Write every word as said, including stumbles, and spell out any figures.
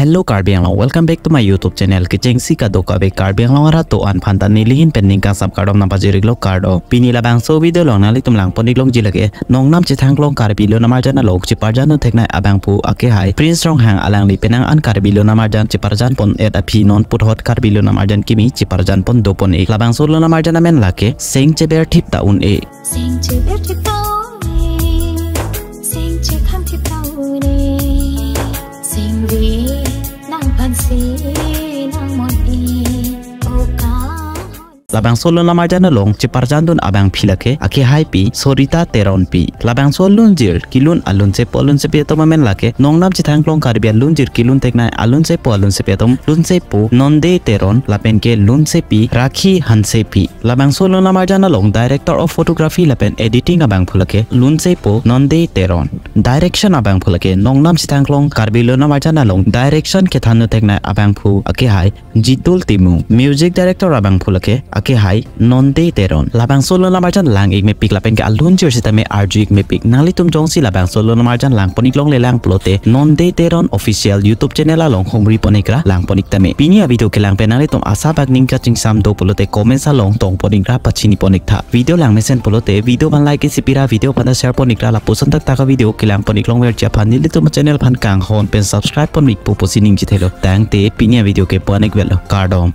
Hello Karbi Anglong, welcome back to my YouTube channel. Kechengsi kadokave Karbi Anglong arat do-an aphanta nelihin pen ning kangsam kardom nangpajir-iklo, kardom. Pini labangso video along nanglitum langpon-iklongji lake nongnam Chithangklong Karbi Lo Namarjan along chiparjandun theknei abangphu akehai Prince Ronghang, alangli penang an Karbi Lo Namarjan chiparjanpon-et aphi non puthot Karbi Lo Namarjan kimi chiparjanpon dopon-ik. Labangso lo namarjan amen lake Seng Cheber Thip Ta Un-e. Seng cheber thip ta un-e, seng chethang thip ta un-e, sengve nangphansi nangmon-e, o ka. Labangso lo namarjan along chiparjandun abangpi lake akehaipi Sorita Teronpi. Labangso lunjir kelun alunsepo alunsepi atum amen lake nongnam Chithangklong Karbi alunjir kelun theknei alunsepo alunsepi atum, lunsepo Nonde Teron lapen ke lunsepi Rakhi Hansepi. Labangso lo namarjan along director of photography lapen editing abangphu lake lunsepo Nonde Teron. Direction abangphu lake nongnam Chithangklong Karbi Lo Namarjan along direction kethandun theknei abangphu akehai Jitul Timung. Music director abangphu lake akehai Nonde Teron. Labangso lo namarjan lang-ik mepik lapen ke alunjir sitame arju-ik mepik. Nanglitum jongsi labangso lo namarjan langpon-iklongle lang pulote Nonde Teron official YouTube channel along humripon-ikra, langpon-ik tame. Pini avideo kelang pen nanglitum asabak ning kachingsam do pulote comments along tongpon-ikra, pachinipon-iktha. Video langmesen pulote video aphan like isi pira, video aphan share pon-ikra, lapuson thakthak avideo kelangpon-iklongverji aphan nelitum channel aphan kanghon pen subscribe pon-ikpo pusi ningjethelo. Tangte pini avideo ke pu-an-ik velo, kardom.